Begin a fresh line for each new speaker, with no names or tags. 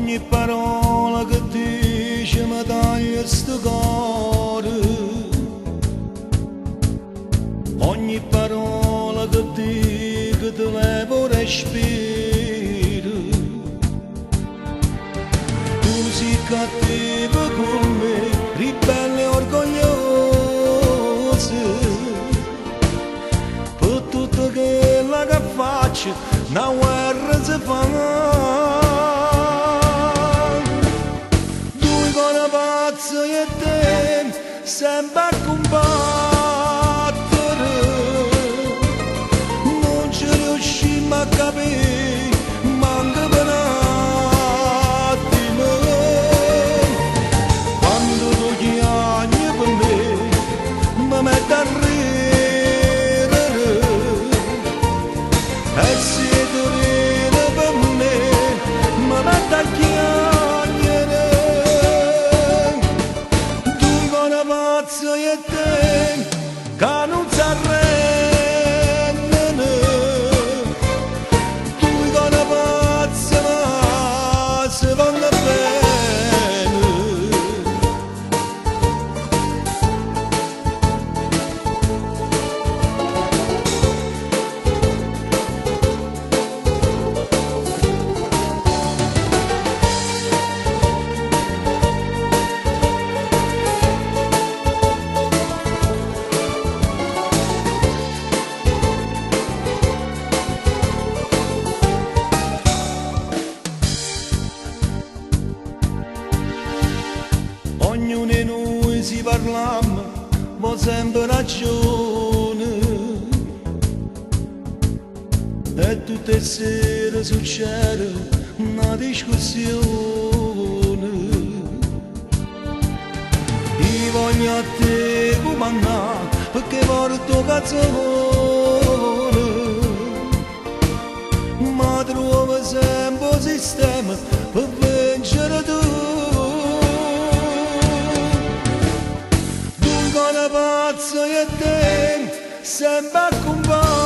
Ogni parola che dici mi taglia sto cuore. Ogni parola che dico ti levo il respiro. Tu sei cattivo con me, ribelle e orgoglioso. Per tutto quello che faccio, una guerra si fa. Due con pazzo e te, sempre a combattere. Non ci riuscimmo a capire, manco per un attimo. Quando tu chiami per me, mi metto a ridere. E se tu ridi per me, mi metto a chiagnere. Tu con pazzo e te, che non si arrendono. Tu con pazzo ma si vanno bene. Ognuno di noi si parla, ma sempre ragione. E tutte le sere succede una discussione. Io voglio a te comandare perché porto cazzone. Ma trovo sempre un sistema per vincere tu. Tu con pazzo e te, sempre a combattere.